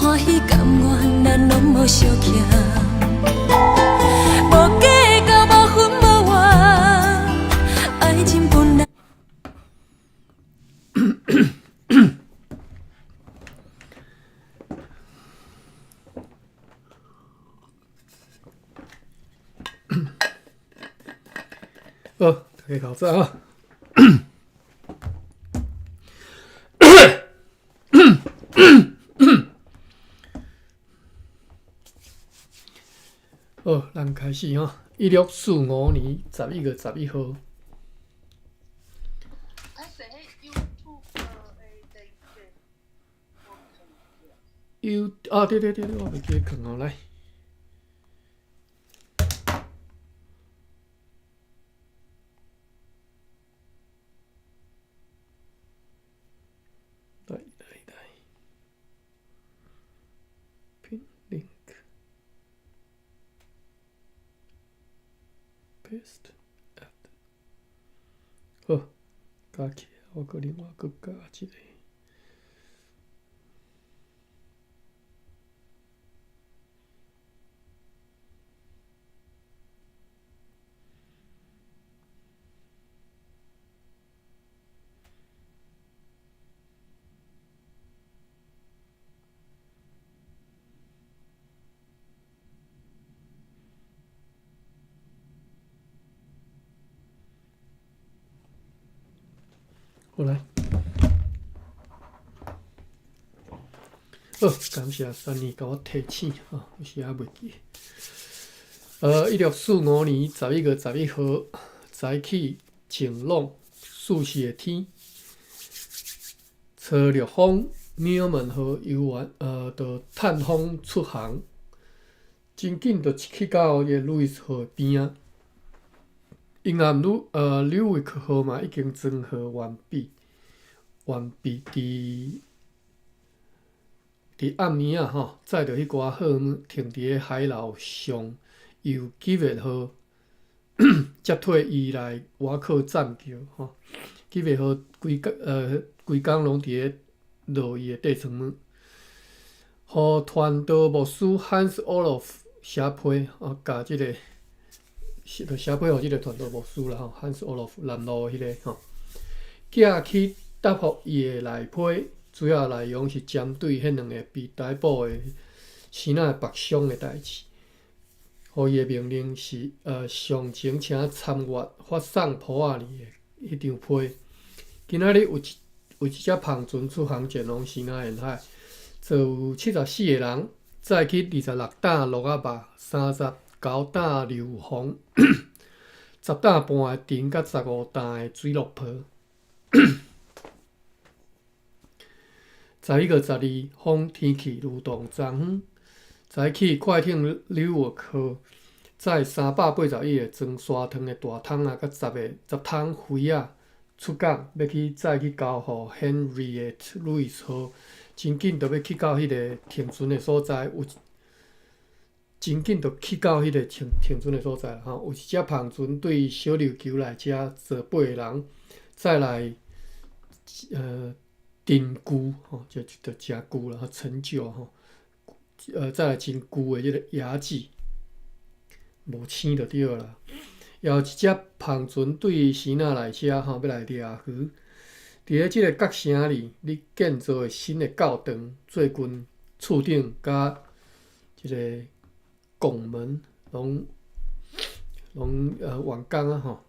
歡喜甘願，咱攏無相欠。無計較，無恨無怨，愛情本來。好，大家較早啊。好，咱開始吼。1645年11月11號。有啊，對對對對，我袂記得囥哦，來。來來來，pin link paste add，好，加起來，我閣另外閣加一個。好來，好，感謝珊妮共我提醒，吼，有時猶袂記。1645年11月11號，早起晴朗，舒適的天，初六風紐門號遊玩，就探訪出航，真緊就去到這個路易斯河邊仔。因暗紐維克號嘛已經裝貨完畢，完畢佇佇暗暝仔吼，載著彼寡貨物停佇咧海樓上，由基維號接替伊來倚靠棧橋吼。基維號規工規工攏佇咧落伊的底層物，予傳道牧師 Hans Olof 寫批，啊，共這個。是，就寫批予這個傳道牧師啦吼，Hans Olof 南路的彼個吼，寄去答覆伊的內批，主要內容是針對彼兩个被逮捕的生仔縛傷的代誌。予伊的命令是，上前請參閱發送普亞里的彼張批。今仔日有一有一隻帆船出航前往西南沿海，坐有74個人，載去26擔鹿仔肉，39擔硫磺，10擔半的甜佮15擔的水落皮。11月12，風天氣如同昨昏。早起快艇紐沃克號載381個裝沙糖的大桶仔，佮10個10桶魚仔出港，欲去載去交予 Henriette Louise 號，真緊就欲去到彼个停船的所在，有真緊就去到彼个停停船的所在吼，有一隻帆船對小琉球來遮坐八個人，再來陳舊吼，就就誠舊啦，陳舊吼，再來真舊的這个牙子，無青就對啦。也有一隻帆船對生仔來遮吼，欲來掠魚。佇咧這个角城裡，咧建造的新的教堂，最近厝頂佮這个拱門攏攏完工啊吼。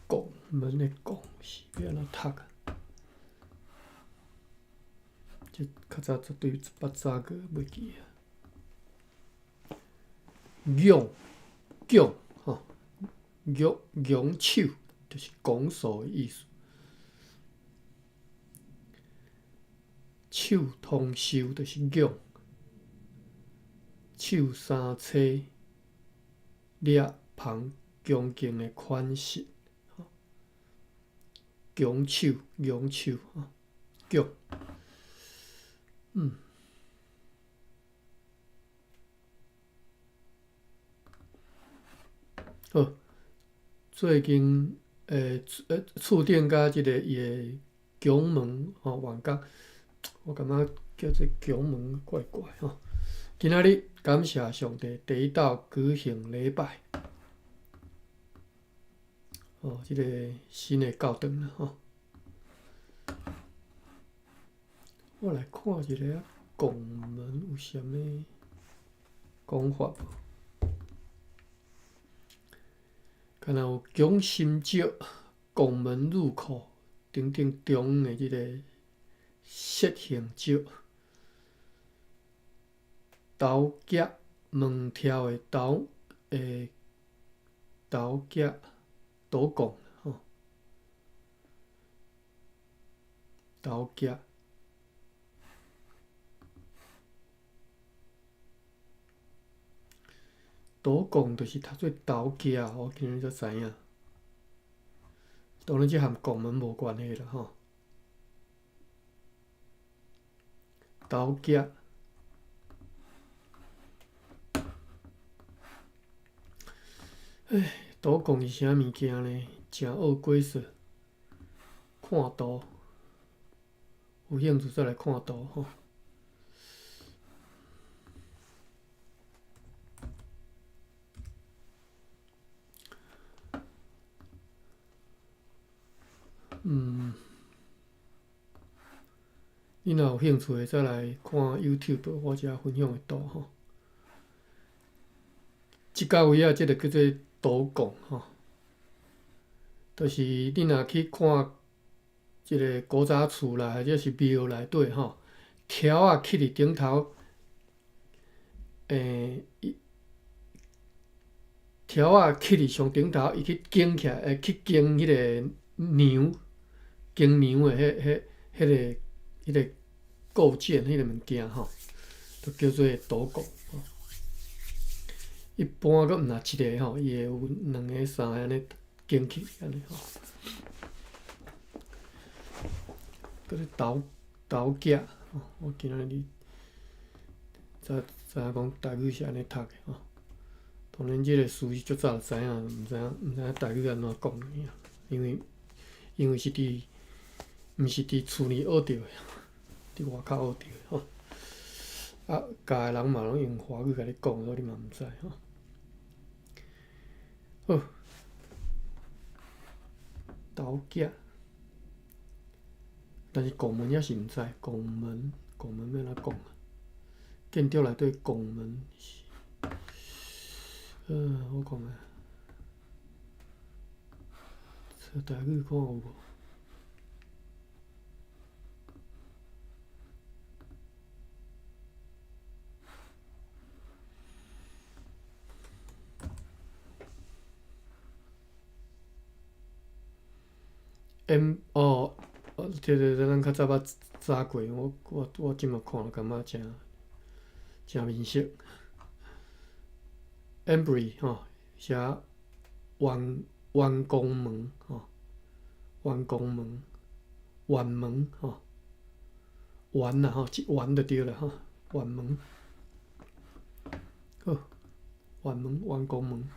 拱門的拱是欲按怎讀啊？這較早絕對捌查過，袂記啊。仰仰吼，仰仰手就是拱手的意思。手通袖就是仰，手三叉掠旁恭敬的款式，拱手仰手吼，仰，好，最近厝頂佮這个伊的拱門吼完工，我感覺叫做拱門怪怪吼。今仔日感謝上帝，第一道舉行禮拜。哦，這個新的教堂啦吼。我來看一下拱門有啥物講法無？敢若有拱心石、拱門入口等等中的這個楔形石、頭夾門柱的頭的頭夾斗拱吼，頭夾。斗拱就是讀做頭夾，我今日才知影。當然，這和拱門無關係啦，吼。頭夾，唉，斗拱是啥物件呢？誠惡鬼說，看圖，有興趣再來看圖吼。你若有興趣的，再來看 YouTube 我遮分享的圖吼。這到位仔，這个叫做斗拱吼，就是你若去看這个古早厝啦，或者是廟內底吼，柱仔起佇頂頭，柱仔起佇上頂頭，伊去扛起來，去扛彼个梁，扛梁的彼、彼、彼个、彼个構件，彼个物件吼，就叫做斗拱。一般閣毋若一个吼，伊會有兩个、三個按呢扛起按呢吼。閣咧斗斗架，我今仔日才知影講台語是按呢讀的吼。當然，這个詞是足早就知影，毋知影台語按怎講，因為是佇毋是佇厝裡學著的，佇外口學著的吼。啊，教的人嘛攏用華語共你講，所以你嘛毋知吼。好，斗架，但是拱門也是毋知，拱門拱門欲按怎講啊？建築內底拱門是，我看覓，查台語看有無？M 哦，對對對，咱較早捌查過，我這馬看感覺誠誠面熟。Embry 吼，寫圓圓拱門吼，圓拱門，圓門吼，圓啦吼，一圓就對啦吼，圓門。好，圓門，圓拱門。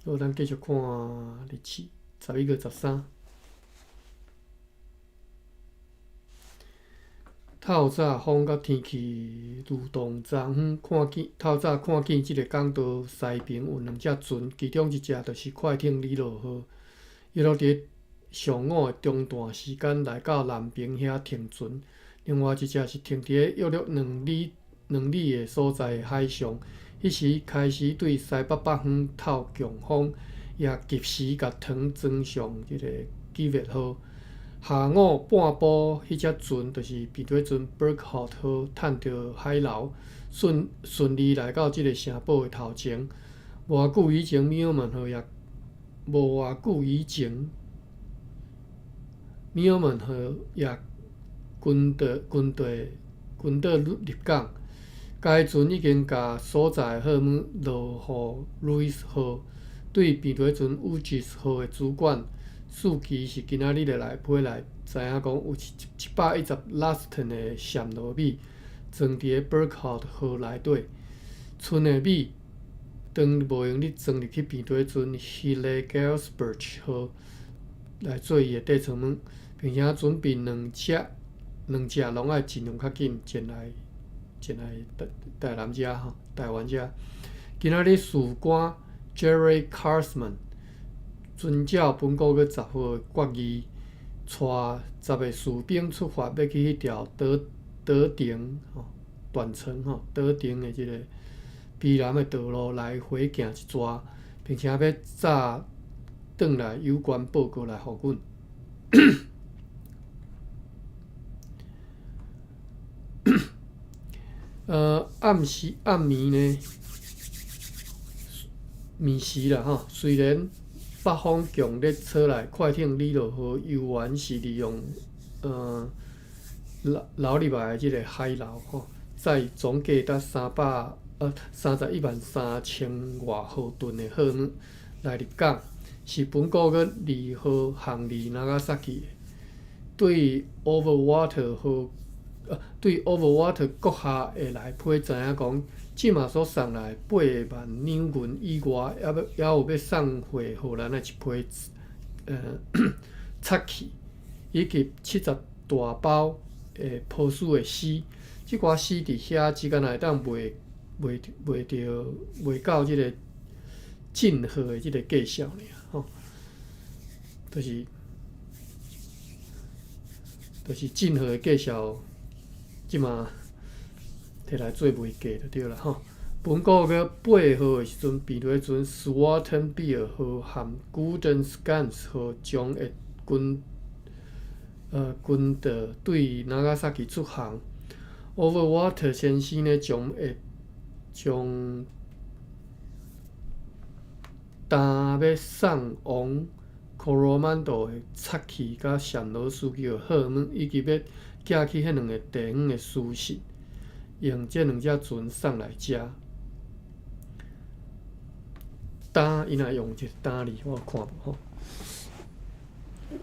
好，咱繼續看日期。11月13。透早風佮天氣如同昨昏看見，透早看見這個港道西爿有兩隻船，其中一隻就是快艇李樂號，伊攏佇上午的中段時間來到南爿遐停船；另外一隻是停佇咧約略2里的所在海上，彼時開始對西北北方透強風。也及時共糖裝上這个基月號。下午半晡，彼隻船就是平底船 Berghout 號，趁著海流，順利來到這个城堡的頭前。無偌久以前，米爾曼號也無偌久以前，米爾曼號也軍隊入港。該船已經共所載貨物落予路易斯號。對平底船烏吉斯號的主管，預期是今仔日會來飛來，知影講有710拉斯頓的暹羅米裝佇个 Berghout 號內底。村的米當無閒咧裝入去平底船 Hillegersberg 號來做伊的底艙物，並且準備兩隻兩隻攏愛盡量較緊前來台南遮吼，台灣遮。今仔日士官 Jerry Carsman 遵照本個月10號的決議，帶10個士兵出發，欲去彼條島島頂吼斷層吼島頂的這个卑南的道路來回行一逝，並且欲早轉來有關報告來予阮。暗時暗暝呢，暝時啦吼，雖然北風強烈吹來，快艇里諾號猶原是利用流入來的這个海流吼，載總計達313,000外毫噸的貨物來入港，是本個月2號航離那加薩奇的。對 Overwater 號，對 Overwater 閣下會來批知影講，這馬所送來8萬兩銀以外，猶有欲送貨予咱的一批漆器，以及70大包的波斯的絲。這寡絲佇遐只敢若會當賣著賣到這个進貨的這个價數爾吼，就是進貨的價數，這馬摕來做賣價就對啦吼。本個月8號的時陣，平日陣 Swartenbeer 號和 Golden Skans 號將會軍隊對那加薩奇出航。Overwater 先生呢，將會將擔欲送往 Coromandel 的漆器佮暹羅斯丘的貨物，以及欲寄去彼兩个地方的書信，用這兩隻船送來遮。擔，伊若用一个擔字，我有看無吼。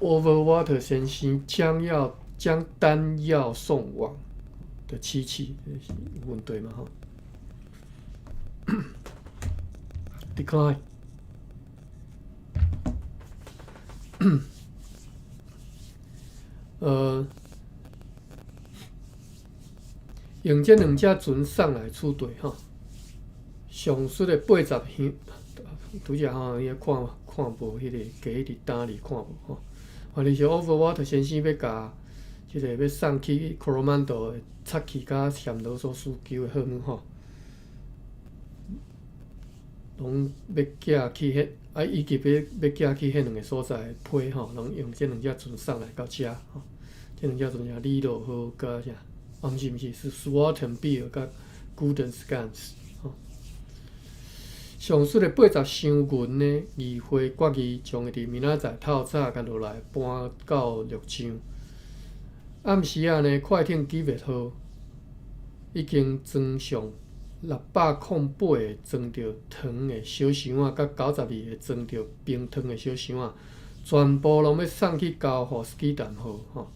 Overwater 先生將要將丹藥送往的漆器，是有問題嘛吼？Decline。用這兩隻船送來處對吼。上述的80箱，拄則吼，伊看看無彼个加佇單字看無吼。反正是 Overwater 先生欲共這个欲送去 Coromandel 的漆器佮暹羅所需求的貨物吼，攏欲寄去彼，啊，以及欲寄去彼兩个所在的批吼，攏用這兩隻船送來到遮吼。這兩隻船是里諾號佮啥？啊，毋是毋是，是 Swartenbeer 佮 Golden Skans 吼。上述的80箱銀呢，議會決議將會佇明仔載透早共落來搬到陸上。暗時仔呢，快艇基別號已經裝上608个裝著糖的小箱仔，佮92个裝著冰糖的小箱仔，全部攏欲送去交予斯基坦號吼。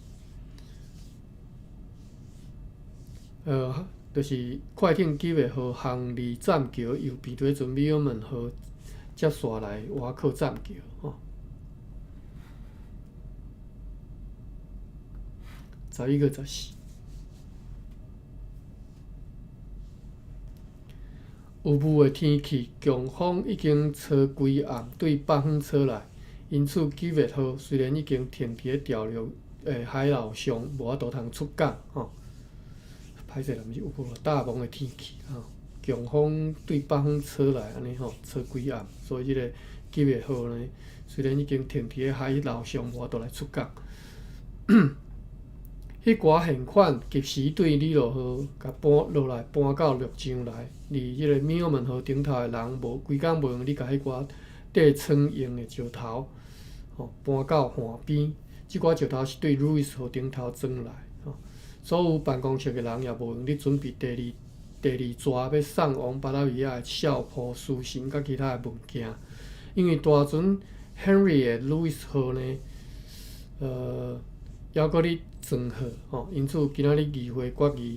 就是快艇基別號航離棧橋，由平地陣米爾門號接紲來倚靠棧橋吼。11月14，有霧的天氣，強風已經吹規暗對北方吹來，因此基別號雖然已經停佇咧潮流的海路上，無法度通出港吼。歹勢啦，毋是有霧大霧的天氣吼，強風對北方吹來按呢吼，吹規暗，所以這个基別號呢，雖然已經停佇咧海路上，無法度來出港。彼寡現款及時對里諾號共搬落來，搬到陸上來。而這个米爾門號頂頭的人無規工無閒咧共彼寡硩床用的石頭吼搬到岸邊。這寡石頭是對路易斯號頂頭裝來吼。所有辦公室的人也無閒咧準備第二逝欲送往巴達維亞的孝鋪、書信佮其他的物件，因為大船 Henry 的路易斯號呢，猶閣咧裝貨吼，因此今仔日議會決議，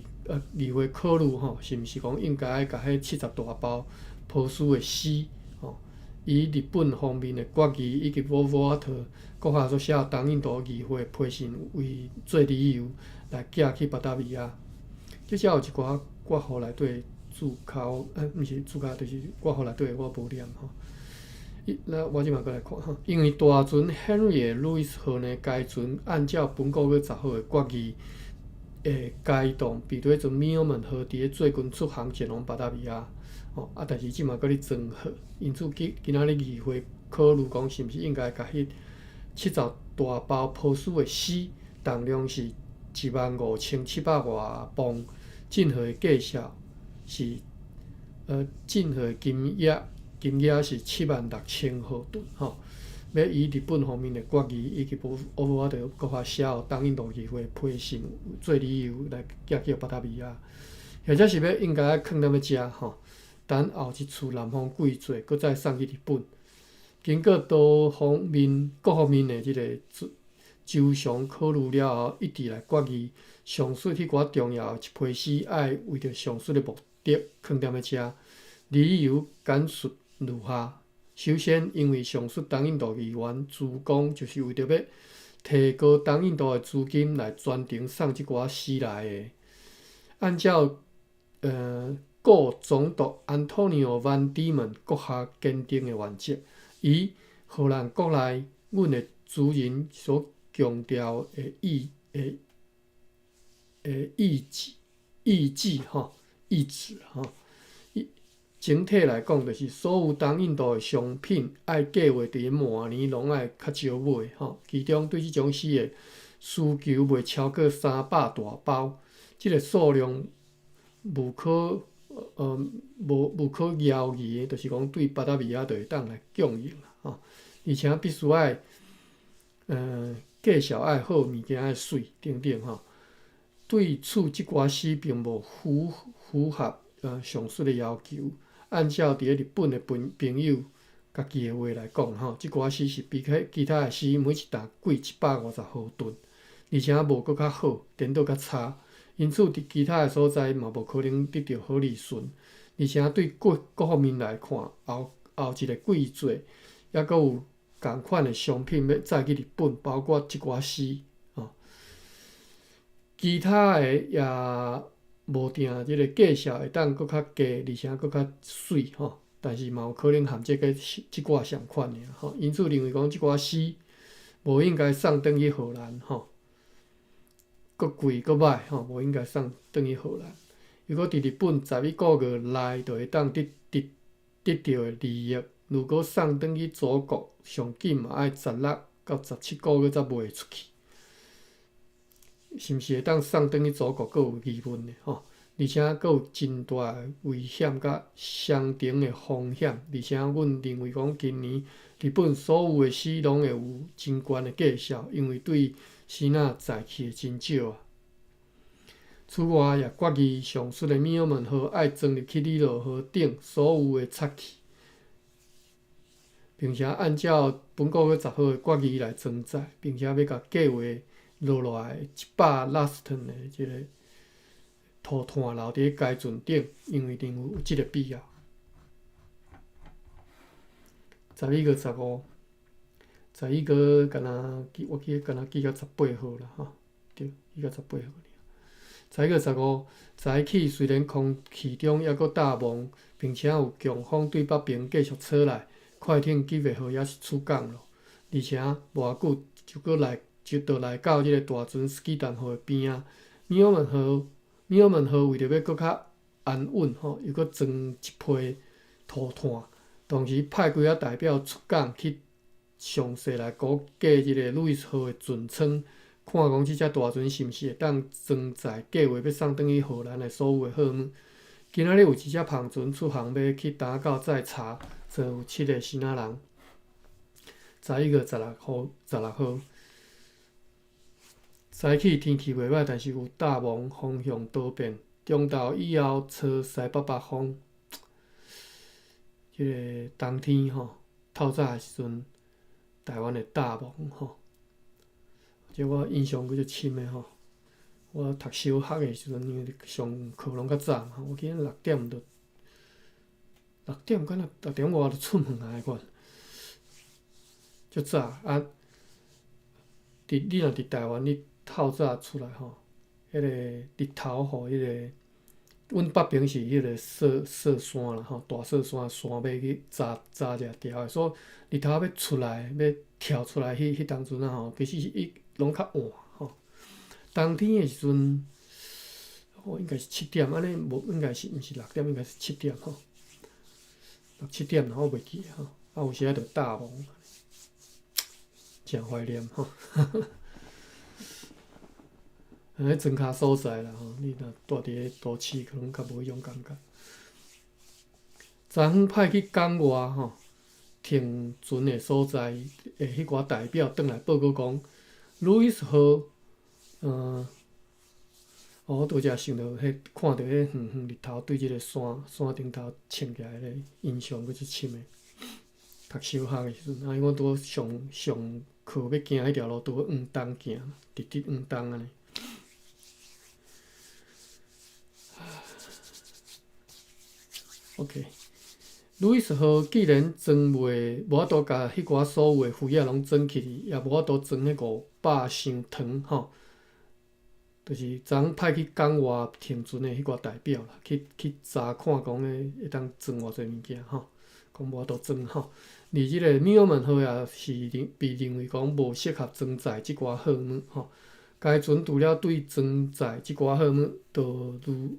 議會考慮吼，是毋是講應該愛共彼70大包波斯的絲吼，以日本方面的決議以及沃沃特閣下所寫的東印度議會批信為做理由，來寄去巴達維亞。這遮有一寡括號內底註口，毋是註口，就是括號內底我無念吼。那我這馬閣來看吼，因為大船 Henry 的 Louis 號呢，該船按照本個月10號的決議，會改動彼得船 Mielman 號佇咧最近出航前往巴達維亞，吼啊，但是這馬閣咧裝貨，因此今今仔日議會考慮講，是毋是應該共彼70大包波斯的絲，重量是15,700外磅，進貨的價數是進貨金額是76,000荷噸吼。欲以日本方面的決議以及無無法度閣較寫予東印度議會批信做理由來寄去巴達維亞，或者是欲應該愛囥踮咧遮吼，等後一次南方季節閣再送去日本。經過多方面各方面的這个周詳考慮了後，一致來決議，上述彼寡重要的一批絲愛為著上述的目的囥踮咧遮，理由簡述如下。首先，因為上述東印度議員主攻，就是為著欲提高東印度的資金來專程送這寡絲來的。按照故總督安東尼奧·萬迪門閣下堅定的原則，以荷蘭國內阮的主人所強調的意志吼，意志吼。整體來講，就是所有東印度的商品愛計劃佇咧明年攏愛較少買吼。其中對這種絲的需求袂超過300大包，這个數量無可猶疑的，就是講對巴達維亞就會當來供應啦吼。而且必須愛價數愛好，物件愛媠等等吼。對此，這寡絲並無符合上述的要求。按照佇咧日本的朋友家己的話來講吼，這寡絲是比起其他的絲每一擔貴150荷噸，而且無閣較好，顛倒較差。因此，佇其他的所在嘛無可能得著好利潤。而且對各各方面來看，後後一个季節猶閣有仝款的商品欲載去日本，包括這寡絲吼。其他的也無定這个價數會當閣較低，而且閣較媠吼，但是嘛有可能含這个這寡相款的吼。因此認為講這寡絲無應該送轉去荷蘭吼，閣貴閣歹吼，無應該送轉去荷蘭。如果佇日本11個月內就會當得著的利益，如果送轉去祖國，上緊嘛愛16到17個月才賣會出去。是毋是會當送轉去祖國，閣有疑問的吼，而且閣有真大的危險佮雙重的風險，而且阮認為講今年日本所有的絲攏會有真懸的價數，因為對支那載去的真少啊。此外，也決議上述的米爾門號愛裝入去尼羅河頂所有的漆器，並且按照本個月10號的決議來裝載，並且欲共計劃落來100拉斯頓的這个塗炭留佇咧該船頂，因為認為有這个必要。11月15，十一月敢若記，我記得敢若記到十八號啦，吼，對，記到十八號。11月15早起，雖然空氣中猶閣罩霧，並且有強風對北爿繼續吹來，快艇吉貝號猶是出港囉，而且無偌久就閣來。就著來到這个大船斯基丹號的邊仔，米爾門號為著欲閣較安穩吼，又閣裝一批塗炭，同時派幾个代表出港去詳細來估計這个路易斯號的船艙，看講這隻大船是毋是會當裝載計劃欲送轉去荷蘭的所有的貨物。今仔日有一隻帆船出航，欲去打到載柴，載有七个支那人。11月16號，16號。早起天氣袂䆀，但是有罩霧，風向多變。中晝以後吹西北北風。這个冬天吼，透早的時陣，台灣會罩霧吼。這我印象閣足深的吼。我讀小學的時陣，因為上課攏較早嘛，我記得六點就六點敢若六點外就出門啊，彼款，足早啊。佇你若佇台灣，你透早出來吼，彼個日頭予彼個，阮北爿是彼個雪雪山啦吼，大雪山山尾去紮紮遮條的，所以日頭欲出來，欲跳出來彼彼當陣啊吼，其實是伊攏較暗吼。冬天的時陣，哦，應該是七點，按呢無應該是毋是6點，應該是七點吼，六七點啦，我袂記吼。啊，有時仔就罩霧，誠懷念吼。按呢莊跤所在啦吼，你若蹛佇咧都市，可能較無彼種感覺。昨昏派去港外吼，停船的所在的彼寡代表轉來報告講，路易斯號，我拄才想著彼看著彼遠遠日頭對這个山山頂頭穿起來彼個印象閣足深的。讀小學的時陣，啊，因為阮拄好上上課欲行彼條路，拄好往東行，直直往東按呢。OK，路易斯號既然裝袂，無法度共彼寡所有的魚仔攏裝起去，也無法度裝彼500箱糖吼。就是昨昏派去港外停船的彼寡代表啦，去去查看講咧會當裝偌濟物件吼，講無法度裝吼。而這个繆門號也是認被認為講無適合裝載這寡貨物吼。該船除了對裝載這寡貨物，就如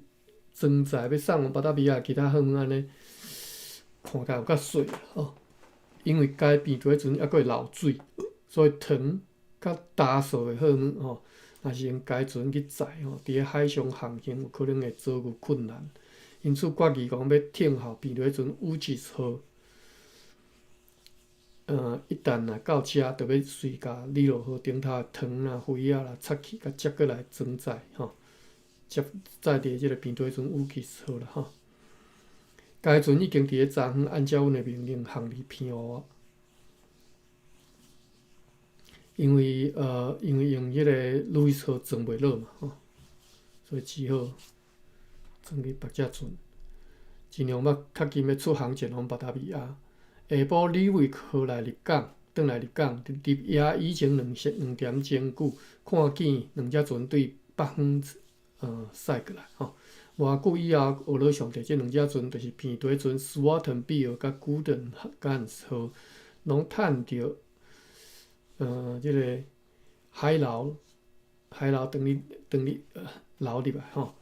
裝載欲送往巴達維亞其他貨物按呢，看起來有較細吼。因為該平台船猶閣會漏水，所以糖佮焦素的貨物吼，若是用該船去載吼，佇咧海上航行有可能會遭遇困難。因此決議講欲聽候平台船宇治號。一旦若到遮，就欲隨共里羅號頂頭的糖啦、魚仔啦、拆去，共接過來裝載吼，接載佇這个平台船宇治號啦吼。該船已經佇咧昨昏按照阮的命令航離澎湖啊。因為因為用彼个路易斯號裝袂落嘛吼，所以只好裝去別隻船，盡量欲較緊欲出航前往巴達維亞。下晡李維號來入港，轉來入港，入夜以前兩兩點鐘久，看見兩隻船對北方駛過來吼。偌久以後，學了上帝，這兩隻船就是平底船 Swarten Bill 佮 Golden Gans 號，攏趁著這个海流海流當日當日流入來吼。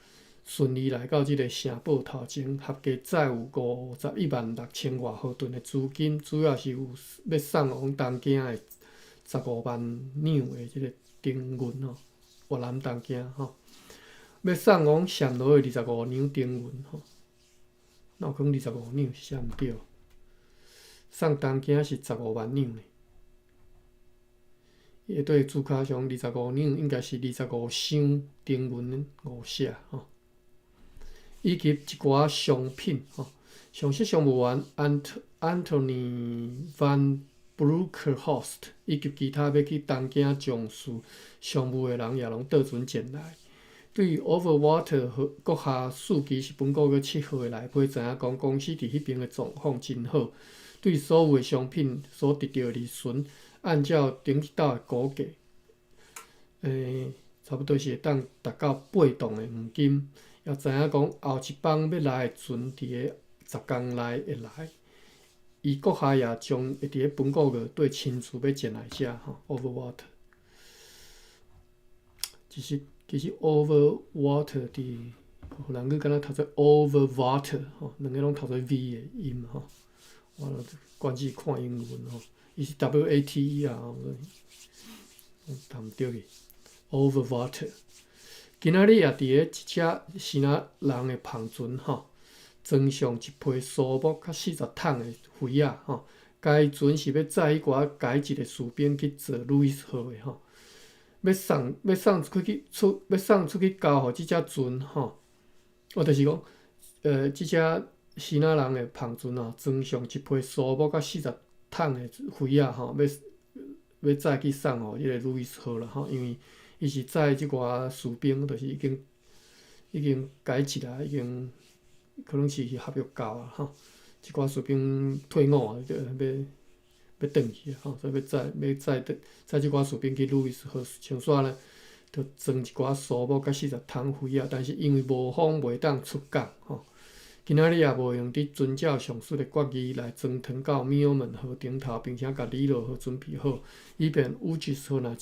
順利來到這个城堡頭前，合計載有516,000外荷噸的資金，主要是有欲送往東京的15萬兩的這个丁銀吼，越南東京吼，欲送往暹羅的25兩丁銀吼，哪有可能25兩是啥毋對？送東京是十五萬兩呢？伊對字卡上25兩應該是25箱丁銀五石吼。以及一寡商品吼，上席商務員安 Anthony Van Broekhorst 以及其他欲去東京從事商務的人也攏搭船前來。對 Overwater 閣下四期是本國7號的內批知影講，公司佇彼爿的狀況真好，對所有的商品所得著的利潤，按照頂一道的估計，差不多是會當達到8噸的黃金。也知影講後一班欲來的船佇咧10工內會來，伊閣下也將會佇咧本個月底親自欲前來遮吼，Overwater。其實其實 Overwater 佇荷蘭語敢若讀做 over water 吼，兩個攏讀做 V 的音吼。我若慣勢看英文吼，伊是 WATE 啊，讀毋著去，over water。今仔日也佇咧一隻支那人的帆船吼，裝上一批蘇木佮40桶的魚仔吼。該船是欲載彼寡改制的士兵去做路易斯號的吼，欲送欲送出去出欲送出去交予這隻船吼。哦，就是講，這隻支那人的帆船吼，裝上一批蘇木佮40桶的魚仔吼，欲欲載去送予彼個路易斯號啦吼，因為。伊是載這寡士兵，就是已經已經改制啊，已經可能是合約到啊吼。這寡士兵退伍啊，就欲欲轉去啊吼，所以欲載欲載載這寡士兵去路易斯號，像煞呢，就裝一寡蔬木佮40桶肥仔，但是因為無風袂當出港吼。今仔日也無閒得遵照上述的決議來裝糖到米爾門河頂頭，並且共里洛號準備好，以便烏吉斯號若一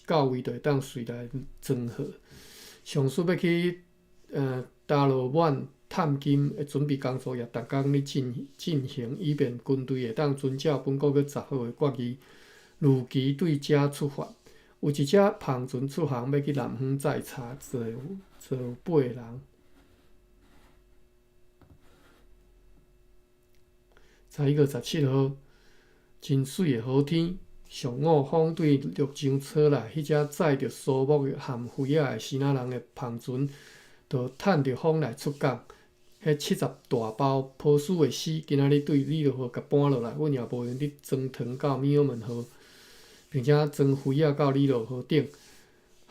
到位就會當隨來裝貨。上述欲去達羅曼探金的準備工作也逐工咧進行，以便軍隊會當遵照本個月10號的決議，如期對遮出發。有一隻帆船出航，欲去南方載柴，坐有八人。11月17號，真媠的好天，上午風對綠洲吹來，彼隻載著蔬木和肥仔的支那人的帆船，就趁著風來出港。彼70大包波斯的絲，今仔日對里洛號共搬落來，阮也無閒得裝糖到米爾門河，並且裝肥仔到里洛河頂。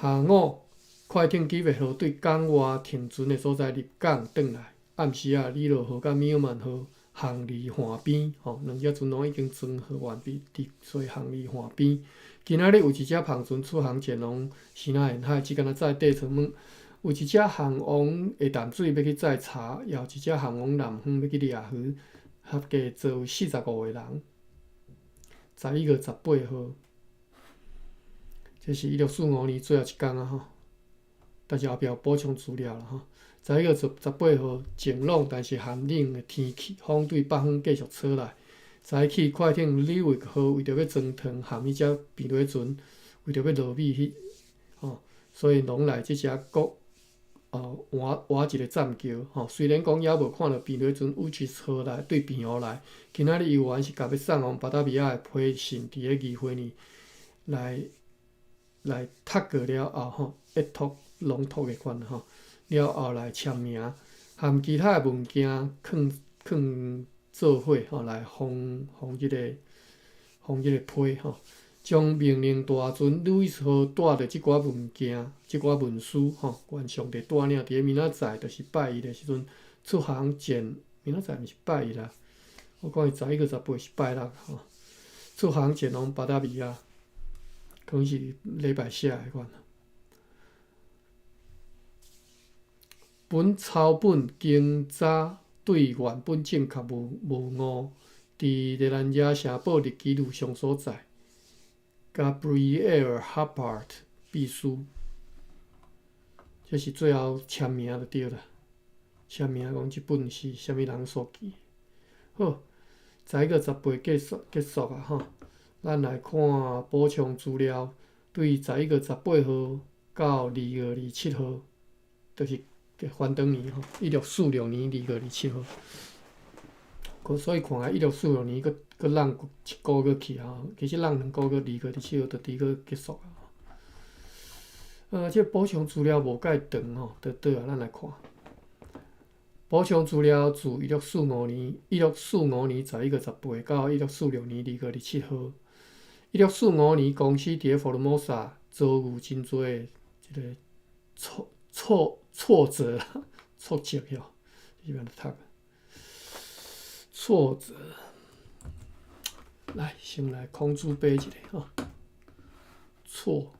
下午，快艇基別號對港外停船的所在入港轉來。暗時仔，里洛號佮米爾門號行離岸邊，吼，兩隻船攏已經裝好完畢，佇所以行離岸邊。今仔日有一隻帆船出航前往西南沿海，只干焦載地層物。有一隻航往下淡水欲去載柴，也有一隻航往南方欲去掠魚，合計坐有45個人。11月18號，這是1645年最後一工啊！吼，但是後壁有補充資料啦！吼。11月18號，晴朗但是寒冷的天氣，風對北方繼續吹來。早起快艇李維號為著欲裝糖含彼隻平底船，為著欲落米彼，吼，所以攏來這隻國，換一个棧橋，吼。雖然講猶無看著平底船有一號來對平湖來，今仔日猶原是共欲送往巴達維亞的批信，佇咧議會呢來讀過了後，吼，一託攏託的款吼。了後來簽名，含其他的文件囥囥做伙吼，來封封這个封這个批吼，將命令大船路易斯號帶著這寡文件、這寡文書吼，願上帝帶領佇咧明仔載，就是拜一的時陣出航前，明仔載毋是拜一啦，我看伊11月18是拜六吼，出航前往巴達維亞，可能是禮拜四的款。本抄本經早對原本正確無誤，佇熱蘭遮城堡日記錄上所載。Gabriel Hubbard 秘書，這是最後簽名就對啦。簽名講這本是啥物人所記。好，11月18結束啊吼，咱來看補充資料，對11月18號到2月27號，就是。翻轉年吼，1646年2月27號，所以看來1646年閣閣落一個月去啊，其實落兩個月，2月27號就拄好結束啊。這補充資料無蓋長吼，佇倒啊，咱來看。補充資料自1645年11月18到1646年2月27號。1645年，公司佇咧福爾摩沙遭遇真濟的這个挫折，挫折喲，這邊讀。挫折，來，先來孔子背一下吼。挫。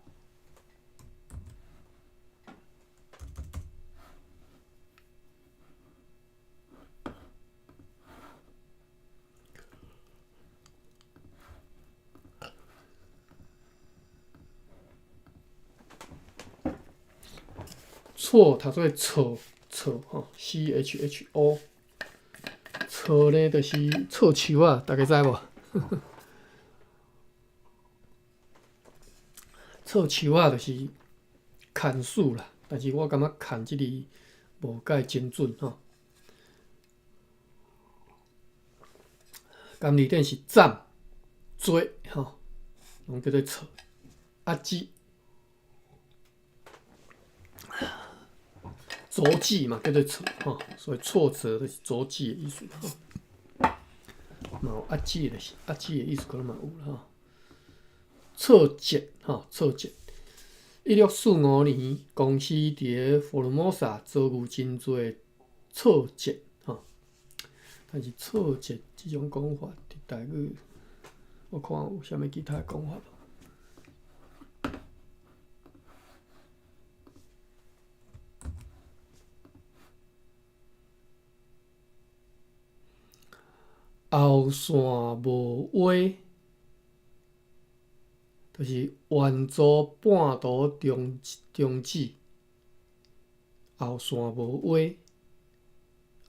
挫讀做挫挫吼，C H H O。挫呢，就是挫樹仔，大家知無？挫樹仔就是牽樹啦，但是我感覺牽這字無蓋精準吼。甘字頂是斬、追吼，攏叫做挫。壓制。挫折嘛，叫做挫吼，所以挫折就是挫折的意思吼。嘛有壓制的，是壓制的意思，可能嘛有啦吼。挫折吼，挫折。1645年，公司佇咧福爾摩沙遭遇真濟挫折吼。但是挫折這種講法，佇台語，我看有啥物其他講法無？後線無話，就是援助半途終止。後線無話，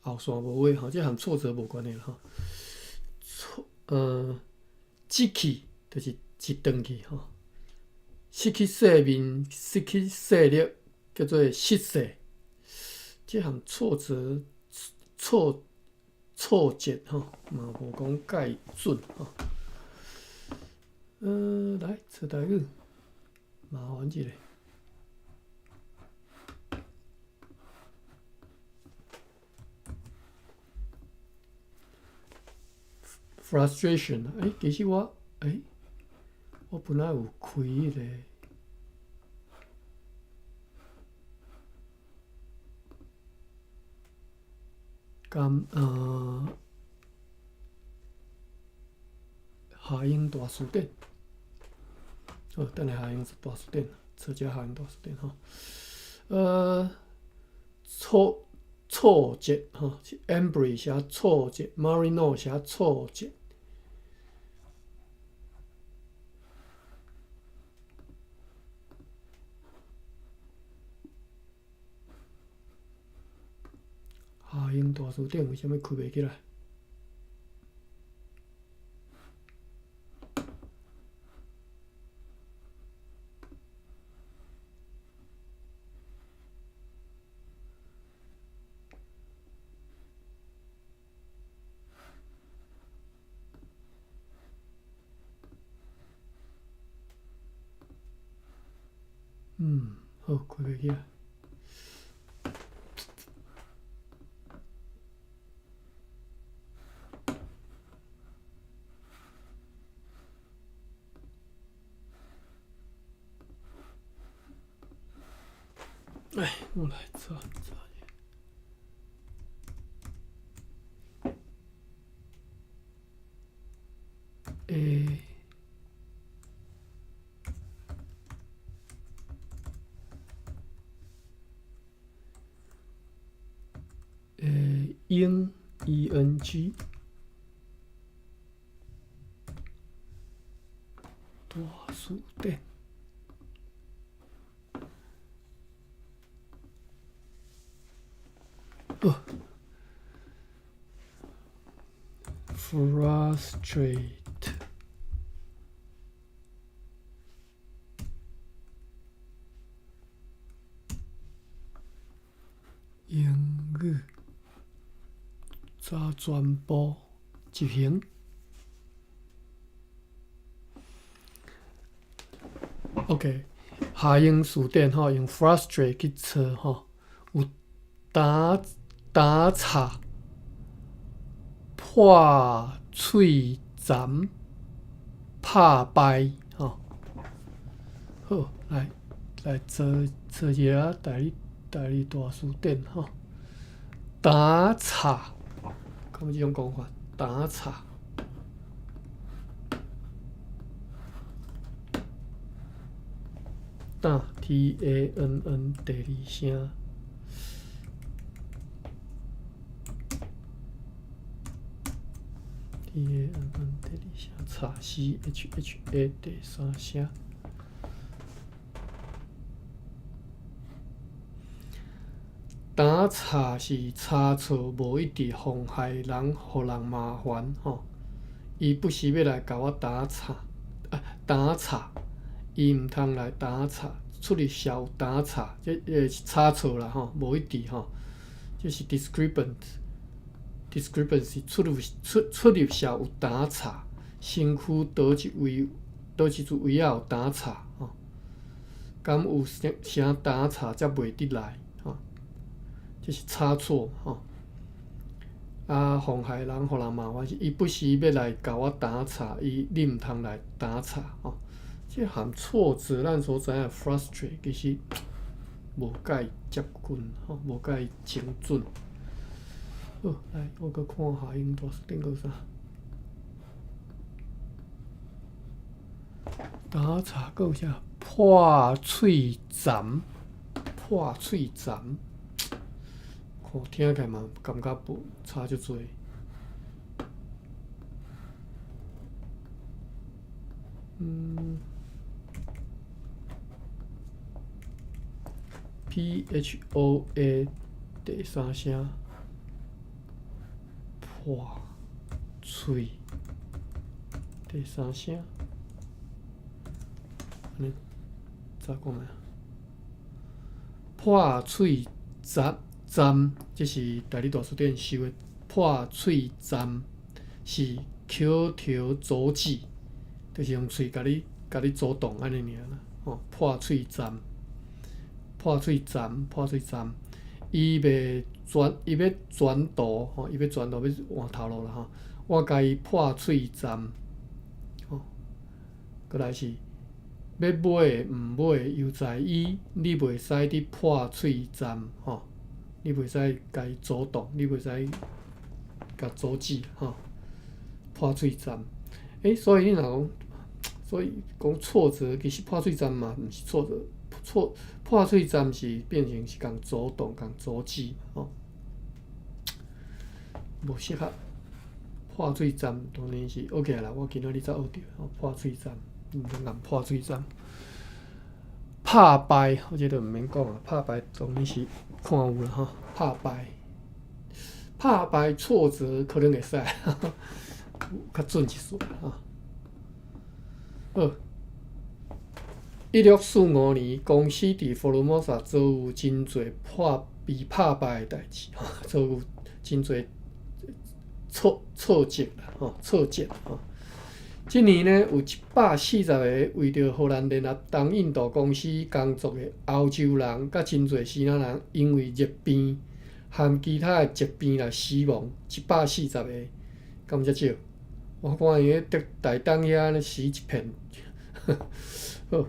後線無話吼，這和挫折無關係吼。挫一去就是一轉去吼，失去性命、失去勢力，叫做失勢。這和挫折、挫折吼，嘛無講蓋準吼。來找台語，麻煩一下。Frustration，其實我，我本來有開彼個，敢夏英大辭典，好，等下夏英大辭典，找一下夏英大辭典吼。挫折吼，是 Embry 寫挫折，Marino 寫挫折。夏英大辭典為啥物開袂起來？好，開袂起來。哎，我來查查。英 E N G 大辭典。哦，frustrate 英語查全部執行。OK，夏英辭典吼，用 frustrate 去查吼，有打岔、破喙顫、拍敗吼。好，來查一下台語大辭典吼。打岔，敢有這種講法？打岔。打 T A N N 第二聲。T A N N 第二聲，岔 C H H A 第三聲。打岔是差錯無一致，妨害人，予人麻煩吼。伊不時欲來共我打岔，啊，打岔，伊毋通來打岔，出入社有打岔，這是差錯啦吼，無一致吼，這是 discrepant，discrepancy 出入社有打岔，身軀佗一位，佗一處位仔有打岔吼，敢有啥啥打岔才袂得來吼，這是差錯吼。啊，妨害人，予人麻煩是，伊不時欲來共我打岔，你毋通來打岔吼。這含挫折，咱所知影 frustrate 其實無介接近吼，無介精準。好，來，我閣看下英大辭典閣有啥。打岔閣有啥？破喙顫，破喙顫。看聽起來嘛，感覺無差足濟。PHOA 第三聲破喙第三聲，按呢查看覓？破喙顫顫，這是台語大辭典收的破喙顫，是口頭阻止，就是用喙共你阻擋按呢爾啦。吼，破喙顫，破喙顫，破喙顫，伊袂轉，伊欲轉途，吼，伊欲轉途欲換頭路啦，吼。我共伊破喙顫，吼，閣來是欲買的毋買的猶在伊，你袂使佇破喙顫，吼，你袂使共伊阻擋，你袂使共阻止，吼，破喙顫。所以你若講，所以講挫折，其實破喙顫嘛毋是挫折，破喙顫是變成是共阻擋、共阻止，吼，無適合。破喙顫當然是 OK 啦，我今仔日才學著，吼，破喙顫，毋通共破喙顫。拍敗，我這就毋免講啊，拍敗當然是看有啦，吼，拍敗，拍敗挫折可能會使，較準一絲吼。好，1645年，公司佇福爾摩沙遭遇真濟被拍敗的代誌，遭遇真濟挫折啦，吼，挫折吼。這年呢，有140個為著荷蘭聯合東印度公司工作的歐洲人，佮真濟支那人，因為熱病含其他的疾病來死亡，140個，敢有遮少？我看伊咧台東遐咧死一片。好，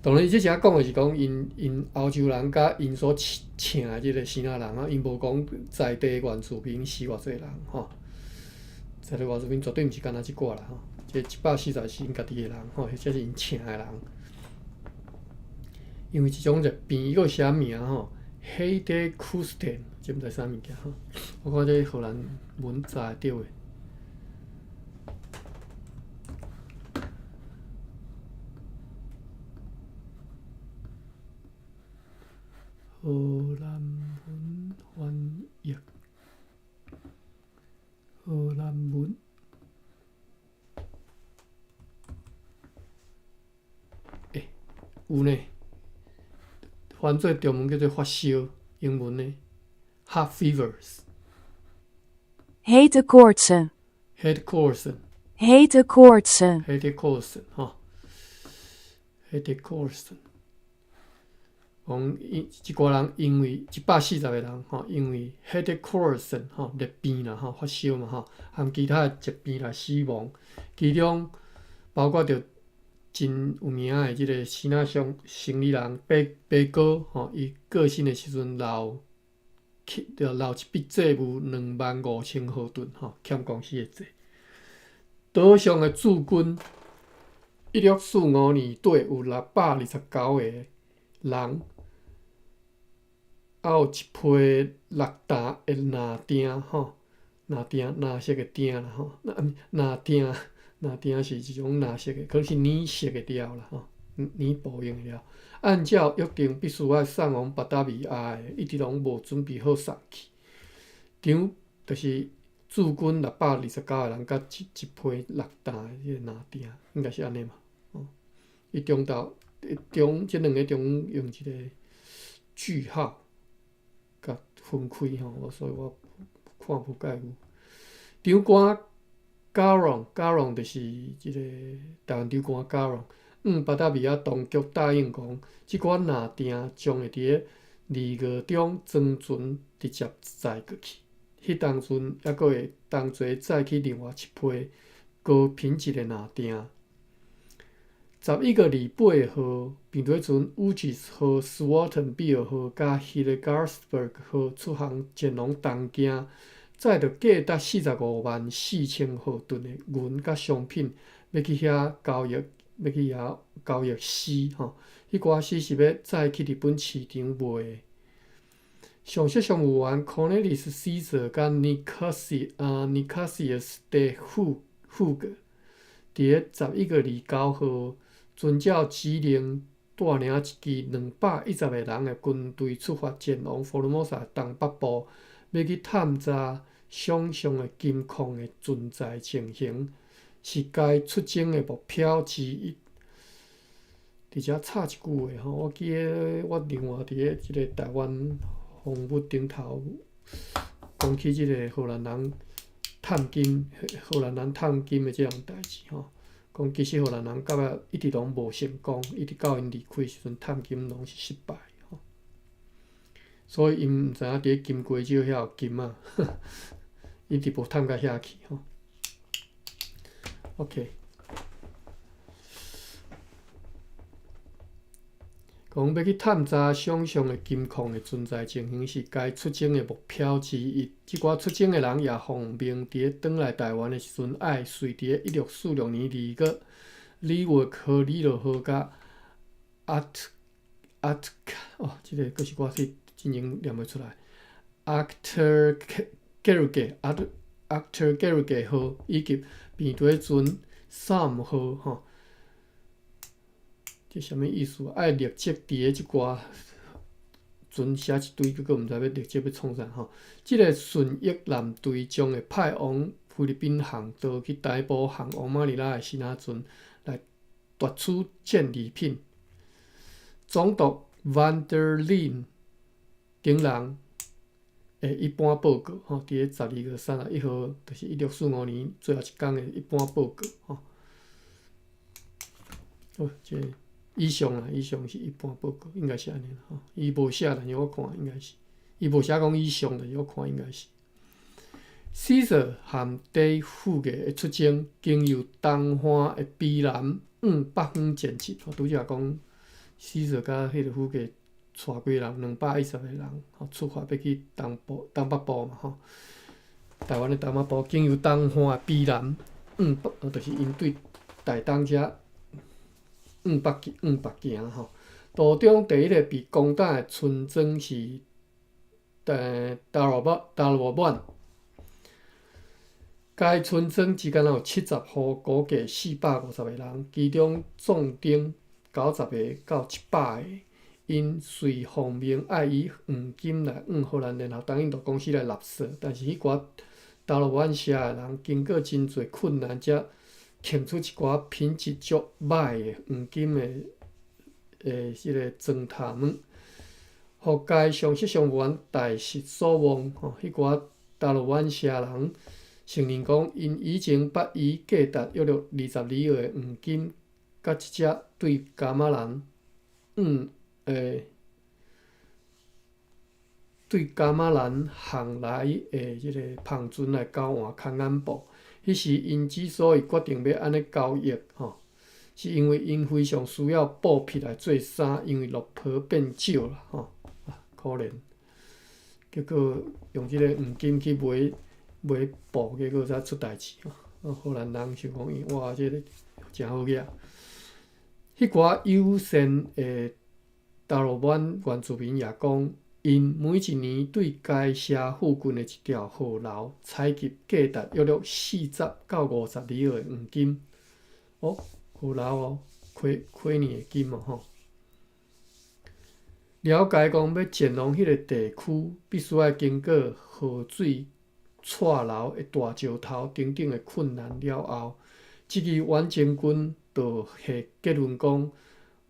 當然，這遮講的是講𪜶𪜶歐洲人佮𪜶所請的這個支那人啊，𪜶無講在地原住民死偌濟人吼。在地原住民絕對毋是干焦這寡啦吼，這140是𪜶家己的人吼，或者是𪜶請的人。因為這種熱病，伊閣寫名吼，Hete koorts，這毋知啥物件吼。我看這荷蘭文查會著的。荷蘭文翻譯，荷蘭文，有呢，翻做中文叫做發燒，英文呢，hot fevers。 Hete koortsen. Hete koortsen. Hete koortsen. Hete koortsen 吼，hete koortsen。講𪜶這寡人因為140個人吼，因為 hete koortsen 吼熱病啦吼發燒嘛吼，含其他的疾病來死亡，其中包括著真有名的這個支那商生意人白白哥吼，伊過身的時陣留去留一筆債務25,000荷頓吼，欠公司的債。島上的駐軍，1645年底有629個人。還有一批6擔的藍鋛吼，藍鋛藍色的鋛啦吼，藍鋛藍鋛是一種藍色的，可能是染色的料啦吼，染布用的料。按照約定，必須愛送往巴達維亞的，一直攏無準備好送去。張就是駐軍629個人，佮一批6擔的彼個藍鋛，應該是按呢嘛。哦，伊中晝中這兩个中用一個句號。共分開吼，所以我看無介有。長官 Caron，Caron 就是這個台灣長官 Caron，巴達維亞當局答應講，這寡藍鋛將會佇咧2月中裝船直接載過去。彼當陣猶閣會同齊載去另外一批高品質的藍鋛。11月28號，平底船 Oeijs 號、Swartenbill 號佮 Hillegarsberg 號出航前往東京，載著價值454,000荷頓的銀佮商品，欲去遐交易，欲去遐交易絲吼。彼寡絲是欲載去日本市場賣的。上述商務員 Cornelis Caesar 佮 Nicasius de Hoog。佇咧11月29號，遵照指令，帶領一支210個人的軍隊出發前往福爾摩沙東北部，欲去探查想像的金礦的存在情形，是該出征的目標之一。佇遮插一句話吼，我記得我另外佇咧這个台灣風物頂頭講起這个荷蘭人探金、荷蘭人探金的這項代誌吼，講其實荷蘭人到尾一直攏無成功，一直到𪜶離開時陣探金攏是失敗吼。所以𪜶毋知影佇咧金瓜石遐有金啊，一直無探到遐去吼。OK。講欲去探查想像的金礦的存在情形，是該出征的目標之一。這寡出征的人也奉命佇咧轉來台灣的時陣，愛隨佇咧1646年2月，里沃河、里洛河佮阿特阿特哦，這个閣是我去進前念袂出來。阿特格魯格阿特阿特格魯格號以及平地船三號吼。這啥物意思？愛立即佇咧這寡船寫一堆，閣閣毋知欲立即欲創啥吼。這个順益艦隊將會派往菲律賓航道去逮捕航往馬尼拉的新仔船，來奪取戰利品。總督范德林等人的一般報告吼，佇咧12月31號，就是1645年最後一工的一般報告吼。好，這個以上啦，以上是一般報告，應該是按呢啦吼。伊無寫，但是我看應該是，伊無寫講以上，但是我看應該是。Caesar 和底富額的出征，經由東岸的卑南往北方前進。拄才講，Caesar 佮彼个富額帶幾人，210個人，吼，出發欲去東部、東北部嘛吼。台灣的東北部，經由東岸的卑南往北，就是𪜶對台東遮往北往北行吼。途中第一个被攻打的村莊是達羅達羅曼。該村莊只敢若有70戶，估計450個人，其中壯丁90個到100個。𪜶隨奉命愛以黃金來向荷蘭聯合東印度公司來納稅，但是彼寡達羅曼社的人經過真濟困難，才囥出一寡品質足䆀的黃金的彼个磚頭們，予該消息上懸大失所望。吼，彼寡達羅曼社人承認講，𪜶以前捌以價值約略20里奧的黃金，佮一隻對伽馬蘭對伽馬蘭航來的這个帆船來交換空眼布。彼時𪜶之所以決定欲按呢交易，吼，是因為𪜶非常需要布匹來做衫，因為綠袍變少啦，吼，啊，可憐。結果用這个黃金去買買布，結果才出代誌吼。荷蘭人想講伊哇，這个誠好額。彼寡友善的達羅曼原住民也講，𪜶每一年對該社附近的一條河流採集價值約略40到50里奧的黃金。哦，河流哦，溪溪裡的金哦吼。了解講，欲前往彼个地區，必須愛經過河水掣流的大石頭等等的困難了後，這支遠征軍就下結論講，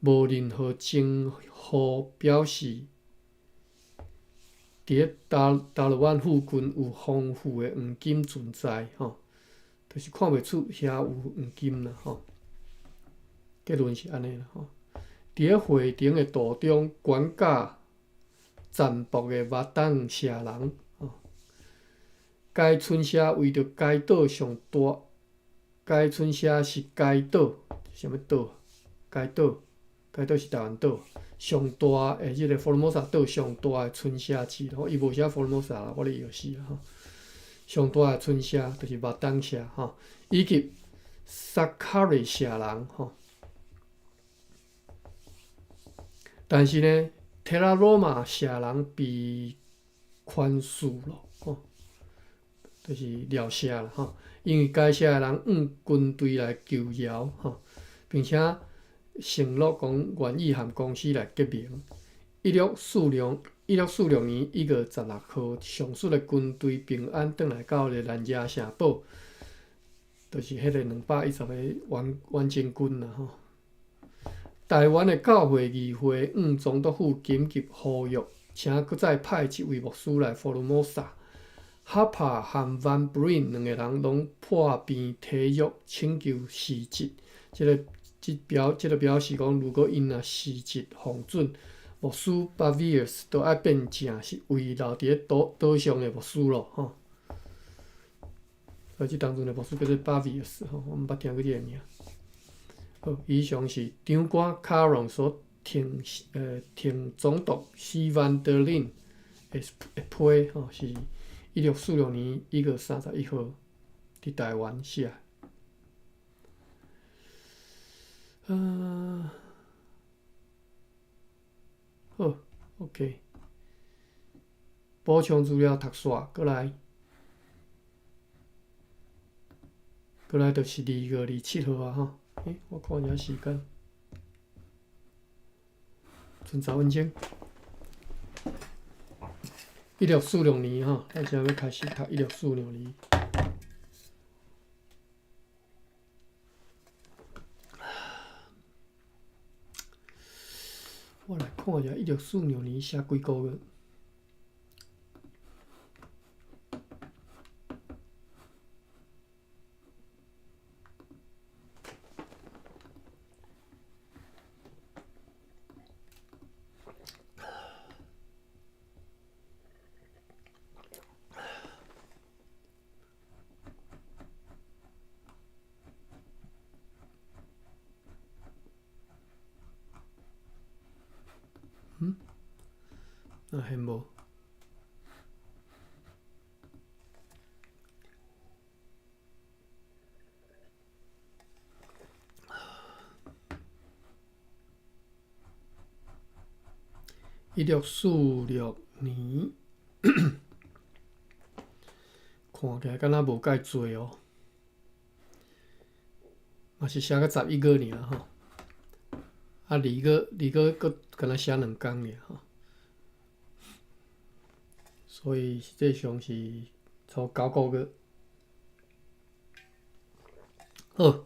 無任何徵兆表示佇咧達達羅灣附近有豐富的黃金存在，吼，就是看袂出遐有黃金啦，吼。結論是按呢啦，吼。佇咧回程的途中，關卡殘暴的馬當社人，吼，該村社為著該島上大，該村社是該島，啥物島？該島，該島是台灣島上大的這个福爾摩沙島上大的村社之一，伊無寫福爾摩沙啦，我咧搖死啦吼。上大的村社就是馬當社吼，以及薩卡瑞社人吼。但是呢，特拉羅馬社人被寬恕了吼，就就是寮舍啦吼。因為該社的人向軍隊來求饒吼，並且承諾講願意和公司來結盟。1646年1月16號，上述的軍隊平安轉來到咧蘭遮城堡，就是彼个210個遠征軍啦吼。臺灣的教會議會向總督府緊急呼籲，請閣再派一位牧師來福爾摩沙。哈帕和萬布林兩個人攏破病體弱，請求辭職。這個表示講，如果𪜶若辭職獲准，牧師巴維爾斯都愛變成是唯留佇咧島島上的牧師咯吼。所以這當陣的牧師叫做巴維爾斯吼，我毋捌聽過這個名。好，以上是長官卡隆所呈總督史萬德林的批吼，是1646年1月31號佇臺灣寫。好，OK。補充資料讀煞，閣來，閣來就是2月27號啊吼。我看一下時間，賰10分鐘。一六四六年吼，咱現在欲開始讀一六四六年。我來看一下一六四六年寫幾個月。嗯？那還無。1646年，看起來敢若無蓋濟哦，嘛是寫到11月爾吼。啊，2月2月閣敢若寫2工爾吼，所以實際上是差9個月。好，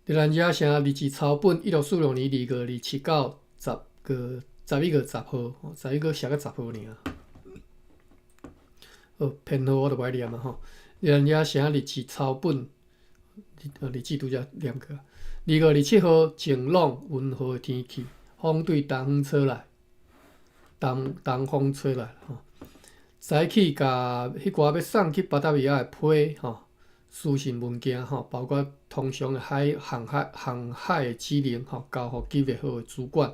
伫咱遮城日誌抄本，1646年2月27到10月11月10號，11月寫到10號爾。好，編號我就無愛念啊吼。伫咱遮城日誌抄本，日誌拄才念過。2月27號，晴朗溫和的天氣，風對東方吹來，東風吹來吼。早起共彼寡欲送去巴達維亞的批吼，書信文件吼，包括通常的海航海航海的指令吼，交予吉貝號的主管，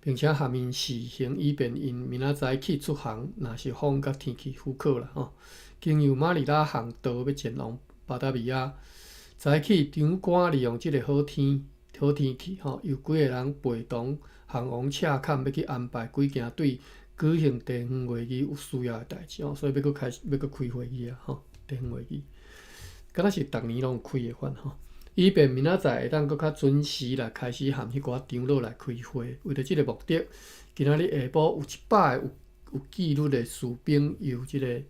並且含𪜶示行，以便𪜶明仔載去出航，若是風佮天氣許可啦吼。經由馬尼拉航道欲前往巴達維亞。早起長官利用這个好天氣吼，由幾个人陪同航王赤坎欲去安排幾件對舉行地方會議有需要的代誌吼，所以欲閣開始欲閣開會議啊吼，地方會議，敢若是逐年攏有開的款吼，以便明仔載會當閣較準時來開始和彼寡長老來開會。為著這个目的，今仔日下晡有100個有紀律的士兵由這个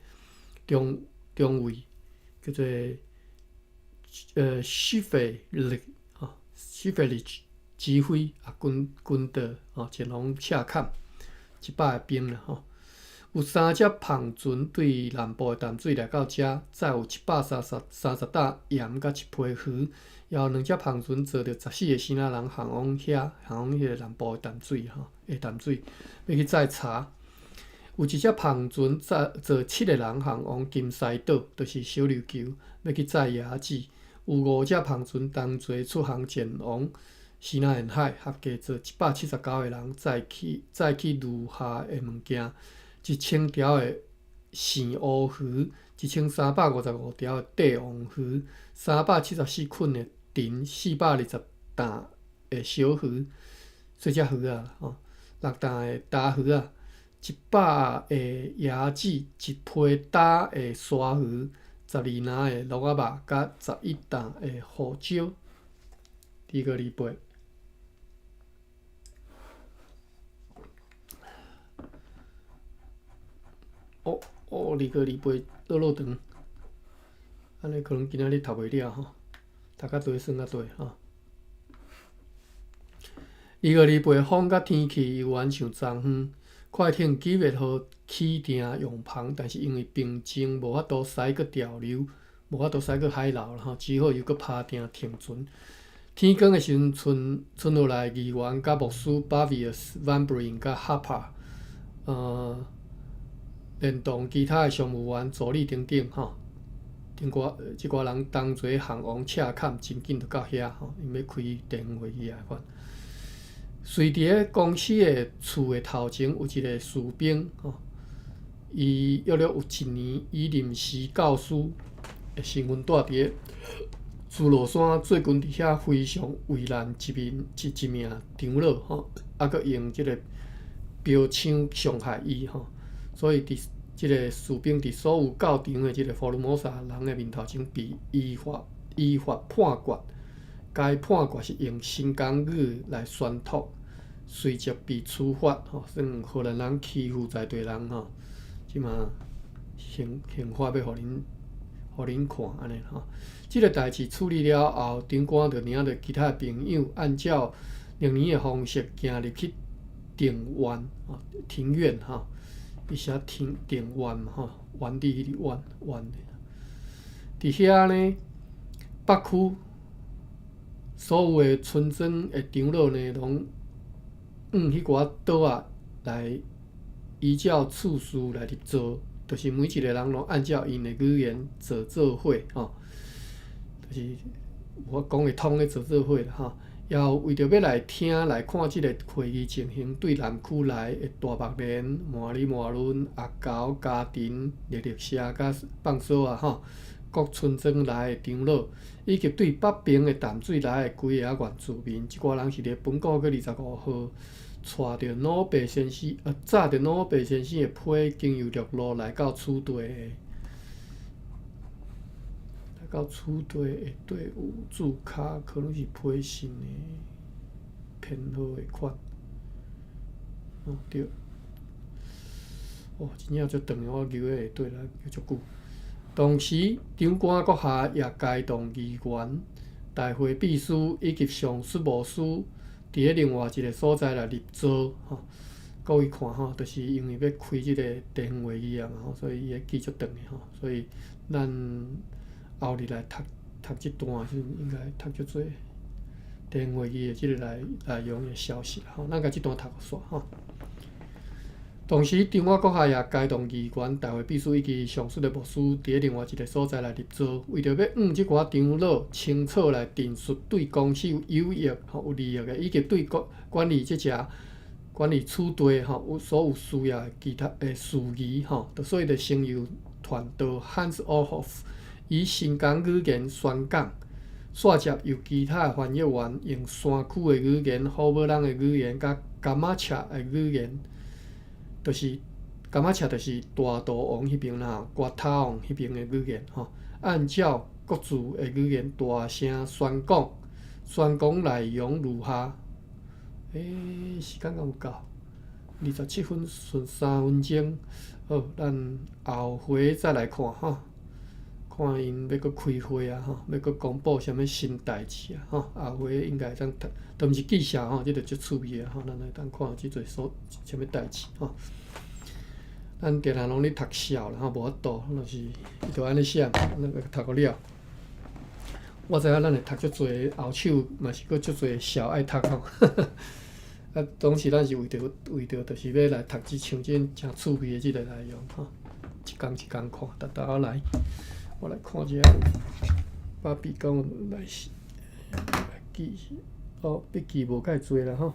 中尉叫做施費力吼，施費力指揮啊，軍隊吼前往赤坎100個兵啦吼，有三隻帆船對南部的淡水來到遮，載有130擔鹽佮一批魚，也有兩隻帆船載著14個支那人航往遐，航往彼个南部的淡水吼，下淡水欲去載茶。有一隻帆船載載7個人航往金獅島，就是小琉球，欲去載椰子。有5隻帆船同齊出航前往西南沿海，合計載179個人，載去餘下的物件，1000條的鱔烏魚，1355條的帝王魚，374捆的藤，420擔的小魚，細隻魚仔吼，6擔的大魚仔， 100個椰子，1批焦的沙魚，12籃的鹿仔肉，佮11擔的胡椒。2月28。哦哦，2月28落落長，按呢可能今仔日讀袂了吼，讀較短算較短吼。2月28，風佮天氣猶原像昨昏。快艇吉月號起訂用帆，但是因為平靜，無法度駛過潮流，無法度駛過海流啦吼，只好又閣拍碇停船。天光的時陣，賰落來議員佮牧師巴維爾斯、Van Brim 佮哈帕，連同其他的商務員、助理等等吼，頂寡這寡人同齊向王赤坎，真緊就到遐吼，𪜶欲開地方會議啊款。隨佇咧公司的厝的頭前有一個士兵吼，伊約略有一年以臨時教師的身份蹛佇咧朱羅山，最近佇遐非常為難一名一一名長老吼，猶閣用這个標槍傷害伊吼，所以佇這个士兵佇所有教場的這个福爾摩沙人的面頭前被依法判決，該判決是用新港語來宣讀，隨即被處罰吼，算荷蘭人欺負在地人吼，這馬刑法欲予恁看按呢吼。這个代誌處理了後，長官就領著其他的朋友，按照歷年的方式行入去庭院吼，庭院吼，伊寫庭院嘛吼，原地彼個院院。佇遐呢，北區所有的村莊的長老呢，攏按彼寡桌仔來依照次序來入座，就是每一个人攏按照𪜶的語言坐做伙吼，就是有法講會通的坐做伙啦吼。也有為著欲來聽來看這个會議情形，對南區來的大目連、麻里麻倫、阿猴、家庭、熱熱社佮放索仔吼，各村莊來的長老，以及對北爿的淡水來的幾个原住民，這寡人是佇本個月25號，帶著老白先生，載著老白先生的批，經由陸路來到此地的，來到此地的隊伍註卡，可能是批信的編號的款。哦對，哦，真正足長的，我記的會對來足久。同時，長官閣下也該動議員、大會秘書以及上述牧師，佇咧另外一个所在來入座吼。各位看吼，就是因為欲開這个地方會議啊嘛吼，所以伊會記足長的吼，所以咱後日來讀讀這段的時陣，應該讀足濟地方會議的這个內容的消息吼。咱共這段讀予煞吼。同時，長官閣下也該動議員、大會秘書以及上述的牧師，佇咧另外一个所在來入座，為著欲向這寡長老清楚來陳述對公司有益吼有利益的，以及對管理這隻管理此地吼有所有需要的其他的事宜吼，所以就先由傳道 Hans Olhoff 以新港語言宣講，煞接由其他的翻譯員用山區的語言、虎尾人的語言佮甘馬赤的語言。就是甘馬赤，就是大肚王彼爿啦，瓜塔王彼爿的語言吼，按照各自的語言大聲宣講，宣講內容如下。時間敢有夠？27分剩3分鐘，好，咱後回再來看吼，看𪜶欲閣開會啊吼，欲閣公布啥物新代誌啊吼，後回應該會當讀，都毋是記者吼，這个足趣味的吼，咱來當看這濟所啥物代誌吼。咱定定攏咧讀笑啦吼，無法度，就是伊就按呢寫，咱個讀予了。我知影咱會讀足濟後手，嘛是閣足濟笑愛讀吼。啊，當時咱是為著就是欲來讀這像這誠趣味的這个內容吼，一工一工看，沓沓仔來。我來看一下，爸比敢有來來記哦，筆記無介濟啦吼。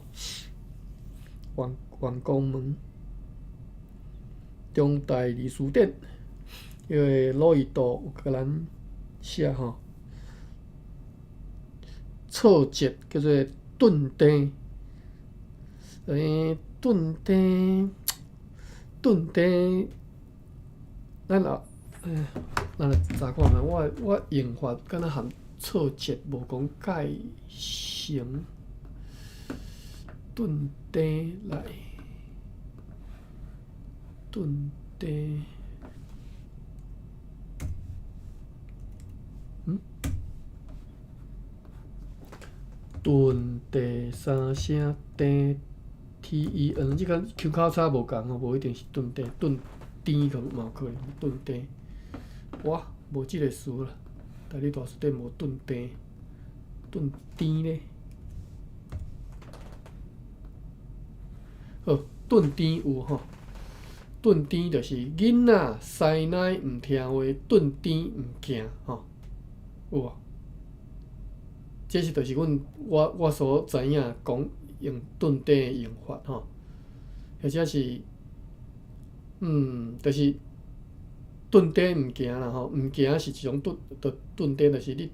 員工們，中大歷史典，因為魯伊多有共咱寫吼，挫折叫做頓定，頓定。頓甜，咱後，咱來查看覓，我用法敢若含挫折無講蓋成頓甜來，頓甜，嗯？頓第三聲甜 T E N，這個 Q 口差無仝吼，無一定是頓甜，頓甜可嘛有可能，頓甜。哇，無這個詞啦，台語大辭典無頓甜，頓甜咧。好，頓甜有吼，頓甜就是囡仔師奶毋聽話，頓甜毋行吼，有無？這是就是阮我所知影講用頓甜的用法吼，或者是，就是頓甜毋行啦吼，毋行是一種頓，就頓甜就是你，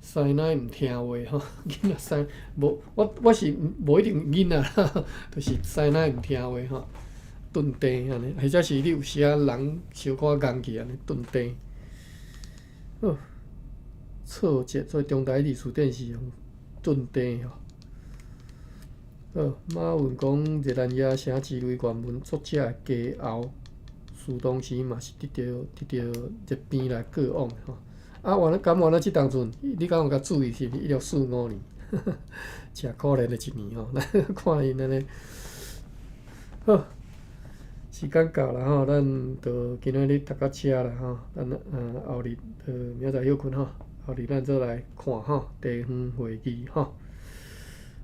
師奶毋聽話吼，囡仔師無我是無一定囡仔啦，就是師奶毋聽話吼，頓甜按呢，或者是你有時仔人小可戇去按呢頓甜。好，挫折，所以中台語辭典是用頓甜吼。好，馬雲講熱那亞城之類原文作者的家後，事當時嘛是得著熱邊來過往的吼。啊，原來敢原來這當陣，你敢有共注意是毋是1645年？誠可憐的一年吼，咱看𪜶按呢。好，時間到啦吼，咱就今仔日讀到遮啦吼，咱後日就明仔載歇睏吼，後日咱做來看吼地方會議吼。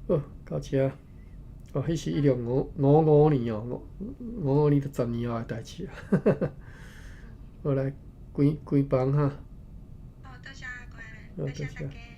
好，到遮。哦，彼是1655年哦，五五年就10年後的代誌啊。好來，關關房哈。好，多謝阿關，多謝大家。